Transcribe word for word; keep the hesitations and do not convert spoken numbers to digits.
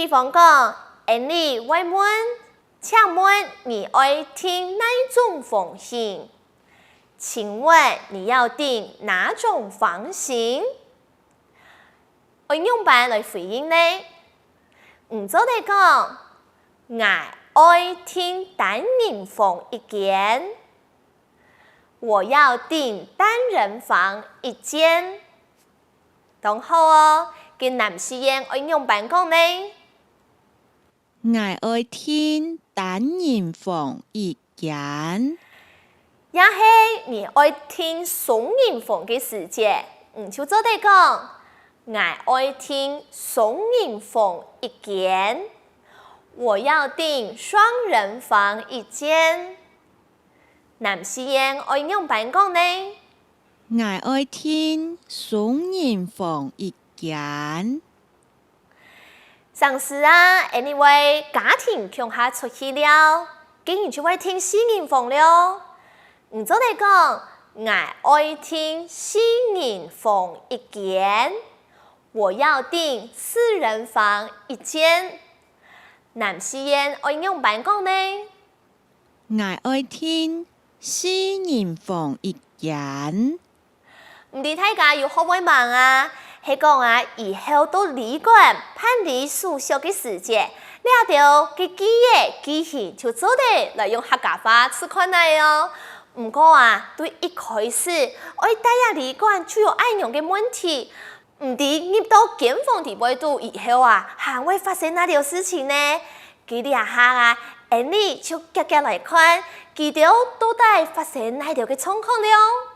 方講，𠊎俚會問：「請問你愛訂哪種房型？」請問你要訂哪種房型？愛仰般來回應呢？你做得講：「𠊎愛訂單人房一間。」「我要訂單人房一間。」當好哦，該南四縣愛仰般講呢？𠊎愛訂單人房一間。也係你愛訂雙人房个時節，你就做得講：「𠊎愛訂雙人房一間。」「我要訂雙人房一間。」南四縣愛仰般講呢？𠊎愛訂雙人房一間。成時啊，anyway，家庭共下出去尞，該你就會訂四人房了。你做得講：「𠊎愛訂四人房一間。」「我要訂四人房一間。」南四縣愛仰般講呢？ 𠊎愛訂四人房一間。毋知大家有學會吂啊？係講啊，以後到旅館辦理手續个時節，這兜个句仔句型就做得來用客家話試看仔哦。毋過啊，對一開始愛蹛啊旅館就有恁樣个問題， 毋知入到間房裡背肚以後啊，還會發生哪兜事情呢？該這下啊，𠊎俚就遽遽來看，佢兜到底發生哪兜个狀況了。